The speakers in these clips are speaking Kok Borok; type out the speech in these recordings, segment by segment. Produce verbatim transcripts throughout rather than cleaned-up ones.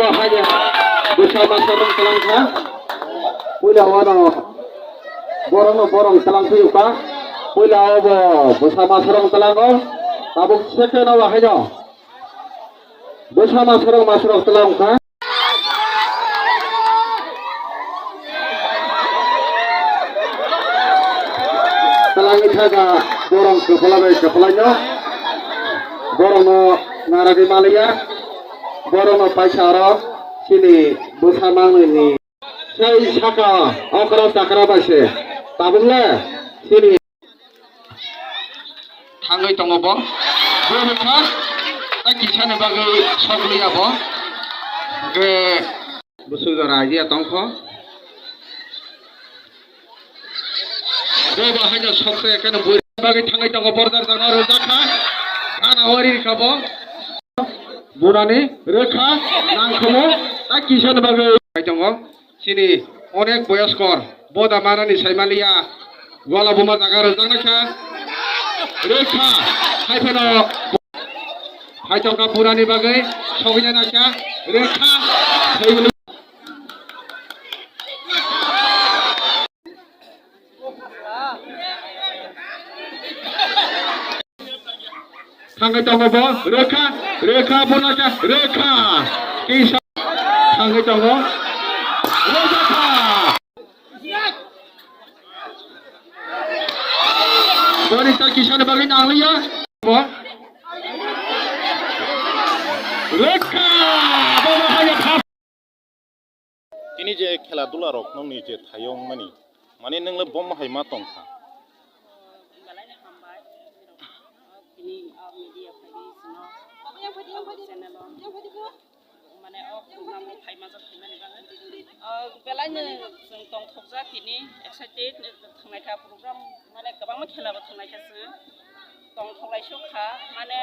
Haino bwsa masa rwng twlang kha. Puila o no borok no borok twlang phiyok kha. Puila o bo bwsa masa rwng twlang o. Tabuk second o haino bwsa masa rwng masa rwng twlang kha. Twlangwi thangkha borok kwpla bai kwplaino. Borokno naragwi maliya. Borokno paisa oro chini bwsa mangnini. Sai saka okra chakra bai se tabukle chini thangwi tongo bo. Bo wngkha tei kisani bagwi sokliya bo. Hwnkhe bwswk jora idea tongkho. Bo bo haino sokse keno bui bagwi thangwi tongo, border jagao rwjakha. Gana o ri kha bo. Bunani rwkha nangkhomo tei kisani bagwi tongo. Chini onek boyoskor boda manani saimaliya, gola buma jaga rwjaknai kha. Rwkha hai phano hai tongkha burani bagwi sogwina naikha. Rwkha. Thangwi tongo bo, rwkha, rwkha, bo naikha, rwkha. Kisa thangwi tongo, rwjakha. Boni ta kisani bagwi nangliya. Bo rwkha, bo bo haino thap. Tini je khela dula rok nokni je thaio wngmani, mane nwng le bomo hai ma tong kha. Belai no hambai. Tini o media phaidi chwngno channel o mane o program o phai majak phaimani bagwi. O belai no chwng tongthokjak tini excited thangnaikha program mane kwbangma khela bo thangnaikha chwng tongthoklai sukha mane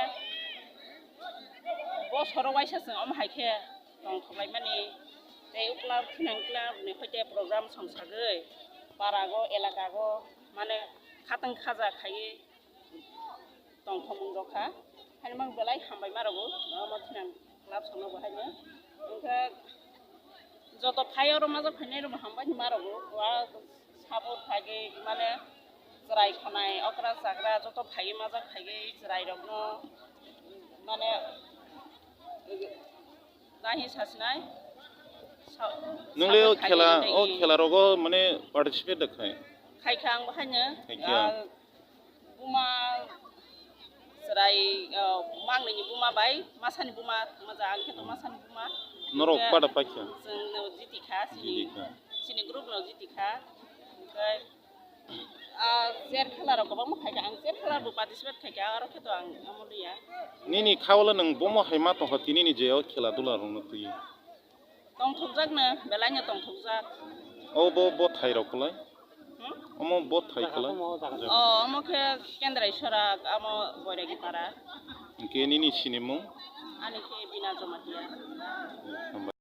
bo soro waisa chwng omo hai khe tongthoklaimani tei ukla thinang kla ni hoite program song sagwi parago elakago mane khatang khaja khaiwi tongthokmung rok kha. Haino mang belai hambai ma rwgo omo thinang club songno bo haino wngkha joto phai oro majak phainai rok bo hambai ma rwgo wa sabo phagwi mane chwrai khonai okra chagra joto phaiwi majak phaiwi chwrai rokno mane Nahi sasinai. Sa-, Nung le o sabai khela, khainai o tei khela rogo mane participate da khai? Khai kha ang bahaino, Khai kha. Ah, buma chwrai, ah, mangnini buma bai, masani buma, maja ang khe to masani buma. Norok Hingke pada paikha? Chwng no jiti kha, Jiti chini, kha. Chini group no jiti kha. Hingke Ah, chair khela rok kwbangma khai kha, ang chair khela bo participate khai kha, aro khe to ang amo liya. Nini kha o le nwng bomo hai ma tong kha tini ni je o khela dula rok no twi? Tongthokjak no, belai no tongthokjak. O bo, bo thai rok kwlai? Hmm? Omo bo thai kwlai? O, omo khe Kendrai Sora, amo Boiragi Para. Hingke nini sinimung? Ani khe Bina Jamatia. Hambai.